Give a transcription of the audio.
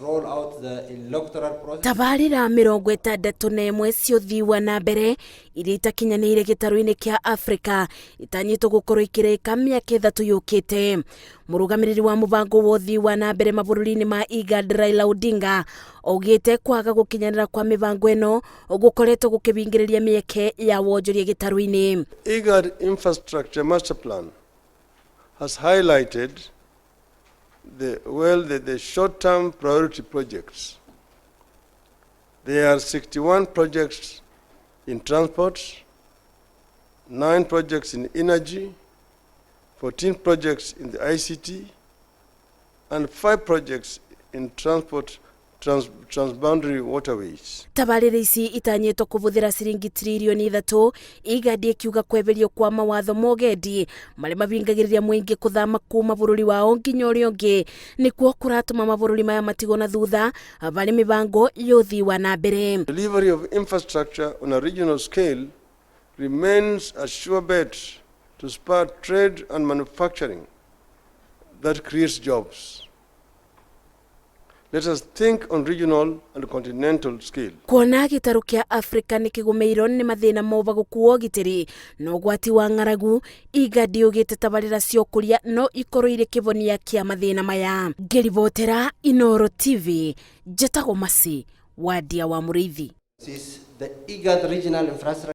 Roll out the electoral process. Tabarĩra 61 cia ũthii wa na mbere iria itakinyanĩire gĩtarũ-inĩ kĩa Afrika itanyĩtwo gũkorwo ikĩrĩka mĩaka 3 yũkĩte. Mũrũgamĩrĩri wa mũbango wa ũthii wa na mbere mabũrũri-inĩ ma IGAD Raila Odinga augĩte kwaga gũkinyanĩra kwa mĩbango ĩno gũkoretwo gũkĩbingĩrĩria mĩeke ya wonjoria gĩtarũ-inĩ. IGAD Infrastructure Master Plan has highlighted the short-term priority projects. There are 61 projects in transport, 9 projects in energy, 14 projects in the ICT, and 5 projects in transport transboundary waterways. Tabarĩra ici itanyĩtwo kũbũthĩra ciringi tririoni 3. IGAD ĩkiuga kweberio kwa mawatho ma ũgendi marĩa mabingagĩrĩria mũingĩ kũthama kuma bũrũri wao nginya ũrĩa ũngĩ nĩkuo kũratũma mabũrũri maya matigwo na thutha barĩ mĩbango ya ũthii wa na mbere. Delivery of infrastructure on a regional scale remains a sure bet to spur trade and manufacturing that creates jobs. Let us think on regional and continental scale. Kuona gĩtarũ kĩa Afrika nĩ kĩgũmĩirwo nĩ mathĩna ma ũbagũku wa ũgitĩri na ũgwati wa ng'aragu, IGAD yugĩte tabarĩra cia ũkũria no ikorwo irĩ kĩhonia kĩa mathĩna maya. Ngĩribotera Inooro TV, njĩtagwo Masi Wadia wa Mũrĩithi. This is the IGAD Regional Infrastructure